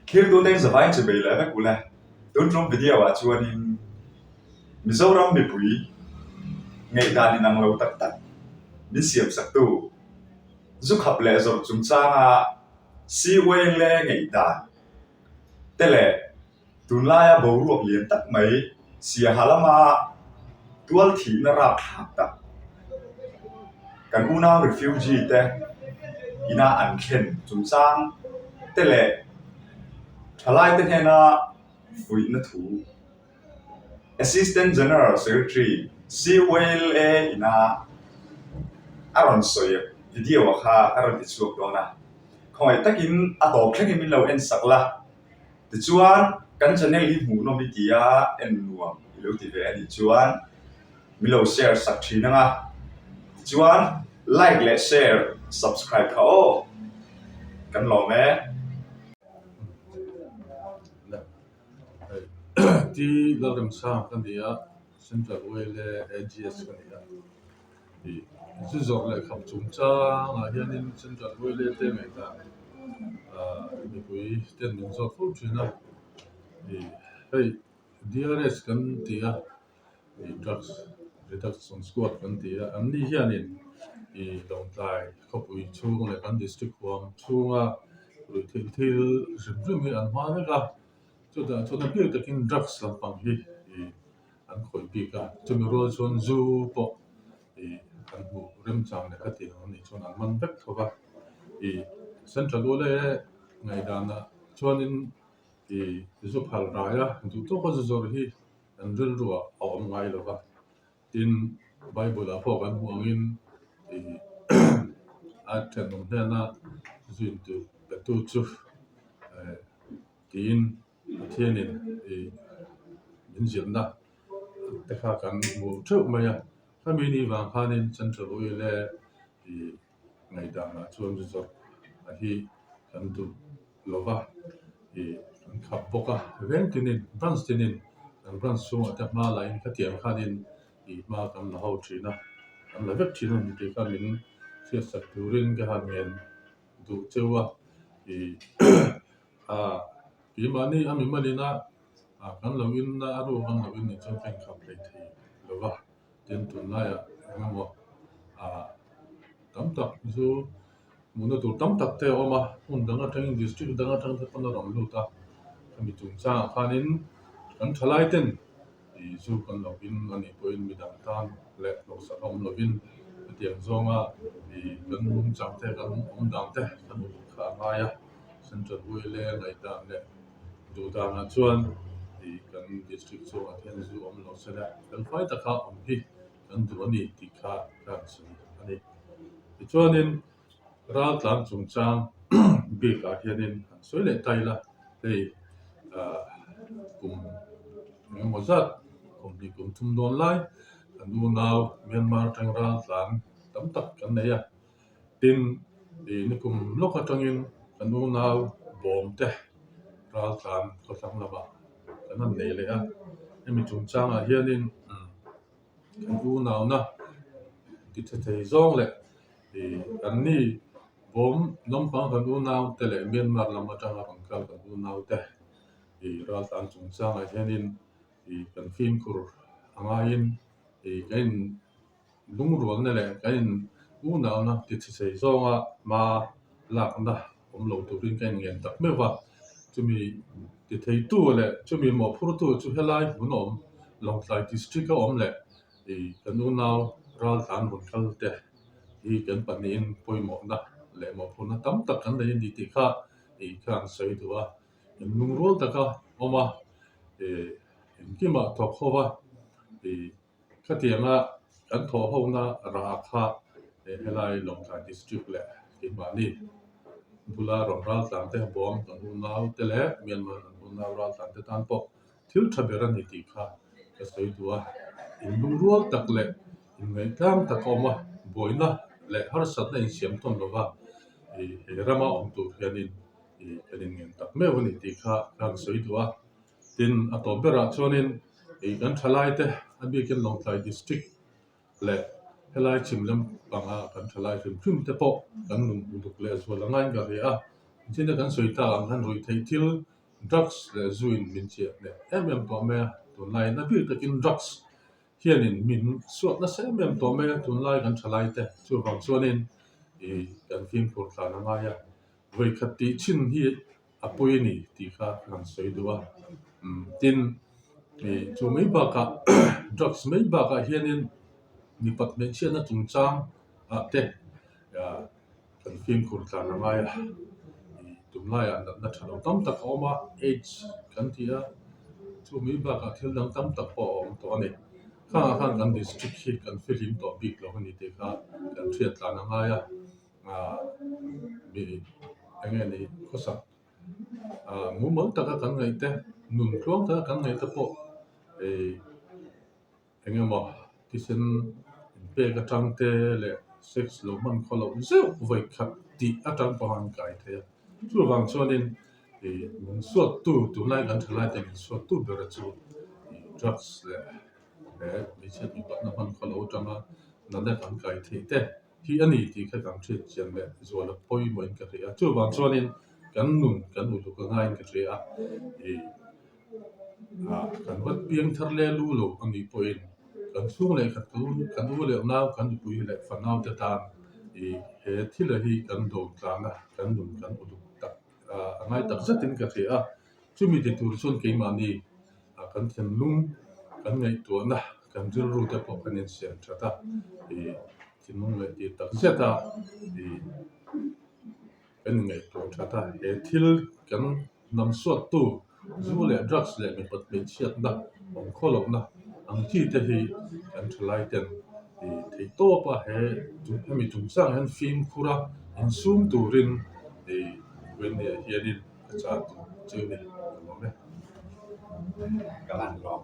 Thiltu teng zavai chu bei leh vek ule. Tun tum video ah chuanin Mizoram mipui ngaihdan inang lo tak tak min siam saktu zu khap leh zawrh chungchanga CYLA ngaihdan te leh Tunlaia boruak lian tak mai Siaha lama tual thihna rapthlak tak kan unau refugee te ina an thlen chungchang te leh thalai te hnena fuihna thu Assistant General Secretary CYLA ina a rawn sawi video ah kha ka rawn ti chhuak dawn a, khawngaih takin a tawp thlengin min lo en sak la. Tichuan, kan channel hi hmuhnawm i ti a, en nuam i lo ti ve a nih chuan min lo share sak thin ang a. Tichuan, like leh share, subscribe kha aw. Kan lawm e. T Lalremsang ka ni a, Central Oil AGS ka ni a. Ih zu zawrh leh khap chungchangah hianin Central Oil te ngaihdan ah mipui ten min zawt fo thin a ih hei DRS kan ti a ih drugs reduction squad kan ti a an ni hianin ih Lawngtlai khawpui chhung leh kan district huam chhunga ruihtheih thil hrim hrim hi an hma vek a chutah chuan a bik takin drugs lampang hi ih. an khawih bik a, chumi rual chuan zu pawh ih an hmuh remchang leh khatiang ang anih chuan an man vek tho va, ih Central Ule ngaihdanah chuanin ih zu phal rai a, duh tawka zu zawrh hi an rilruah a awm ngai lo va, tin Bible ah pawh kan hmuh angin ih a thenawm hnena zu intur petu chu eh tiin. Pathianin ih min zirna te kha kan hmu theuh mai a, khami ni vang khanin Central Oil e ih ngaihdanah chuan zu zawrh a hi kan duh lo va, ih kan khap bawk a, veng tinin branch tinin kan branch chhungah te hma lahin khatiang khanin ih hma kan la ho thin a, kan la vek thin a ni tih kha min hriatsak turin ka han ngen duh cheu a, ih. A keimahni a mimalina ah kan lo in a a ruak ang lo in nih chuan ka inkhap hlei thei lo va, tin tunlaiah eng emaw ah tam tak chu hmuhna tur tam tak te a awm a, hmun dang atangin district dang atang te pawn a rawn lut a, hemi chungchangah khanin kan thalai ten ih zu kan lo in a nih pawhin midang tan leh hlawhsak a awm lovin hetiang zawnga ih kan nungchang te kan awm dang te kan uluk kha a ngai a. Central Oil-e ngaihdan leh duhdanah chuan ih kan district chungah hian zu awm lo se la felfai taka awm hi kan duh a ni tih kha ka han sawi a ni. Tichuanin raltlan chungchang bikah hianin han sawi leh ta ila hei ah kum eng emaw zat kum hnih kum thum dawn lai kan unau Myanmar atang raltlan tam tak kan nei a. Tin, ih nikum lawk atangin kan unau bawm te raltlan khawthlang lamah kan han nei leh a, hemi chungchangah hianin kan unauna ti tha thei zawng leh ih an ni bawm lampang kan unau te leh Myanmar lam atanga rawn kal kan unau te ih raltlan chungchangah hianin ih kan fimkhur a ngaiin ih kan in. Lungrualna leh kan in unauna ti chhe chei zawnga hma lakna awm lo turin ka inngen tak meuh va, chumi ti theitu leh chumi mawhphurtu chu helai hmun a awm Lawngtlai District a awm leh ih kan unau raltlan rawn kal te hi kan pahnihin pawimawhna leh mawhphurhna tam tak kan nei a ni tih kha ih ka han sawi duh a, in lungrual taka awm a ih engkimah thawk ho va ih. Khatianga kan thawh hona rah kha helai Lawngtlai District leh keimahni bula rawn raltlan te bawm kan unau te leh Myanmar kan unau raltlan te tan pawh thil tha ber a ni tih kha ka sawi duh a. Inlungrual tak leh inngaihtlâng tak a awm a, buaina leh harsatna insiam tawn lova he rama awm tur hianin kan inngen tak meuh a ni tih kha ka han sawi duh a. Tin, a tawp berah chuanin ih kan thalai te a bikin Lawngtlai District leh helai chhim lampanga kan thalai hrim hrim te pawh kan nun uluk leh zual a ngaiin ka hria a. Engtin nge kan sawi tak ang khan ruihtheih thil. Drugs leh zu in min chiah hneh em em tawh mai a, tunlai na bik takin drugs hianin min suat nasa em em tawh mai a, tunlai kan thalai te chuvang chuanin ih kan fimkhur tlan a ngai a, vawikhat tih chhin hi a pawi a ni tih kha ka han sawi duh a, umm tin ih chu mai bakah drugs mai bakah hianin mipat hmeichhiatna chungchang ah te ah kan fimkhur tlan a ngai a, ih tunlaiah natna tha lo tam tak a awm a, aids kan ti a, chu mai bakah thil dang tam tak pawh a awm tawh a ni. Khangah khan kan district hi kan fihlim tawh bik lo a ni tih kha kan hriat tlan a ngai a. ah mi eng nge ni khawsak ah mumal taka kan ngaih te nun tluang taka kan ngaih te pawh ih eng emaw thisen inpek atang te leh sex lo hman khaw loh zeuh vawi khat tih atang pawh an kai thei a chuvang chuanin ih min suattu tunlai kan thalai te min suattu bera chu ih drugs leh he hmeichhia mipatna hman khaw loh atanga natna kan kai theih te. Hi a ni tih kha kan hriat chian leh zual a pawimawhin ka hria a, chuvang chuanin kan nun kan uluk a ngaiin ka hria a, ih ah kan va piang thar leh lu lo a nih pawhin kan chhung leh khat kan kan u leh nau kan nupui leh fanau te tan ih he thil a hi kan dawm tlan a, kan nun kan uluk tak ah a ngai tak zetin ka hria a, chumi ti tur chuan keimahni ah kan thinlung kan ngaihtuahna kan rilru te pawh kan insiam that a, ih thinlung leh tih tak zet a ih kan inngaihtuah that a, he thil kan hnam suattu zu leh drugs leh mipat hmeichhiatna awm khaw lohna ang chi te hi kan thalai ten ih theih tawp a he hemi chungchang hian fimkhur a insum turin ih Wendy-a hianin ka chah tur che a ni ka lawm e. Ka lan lawm.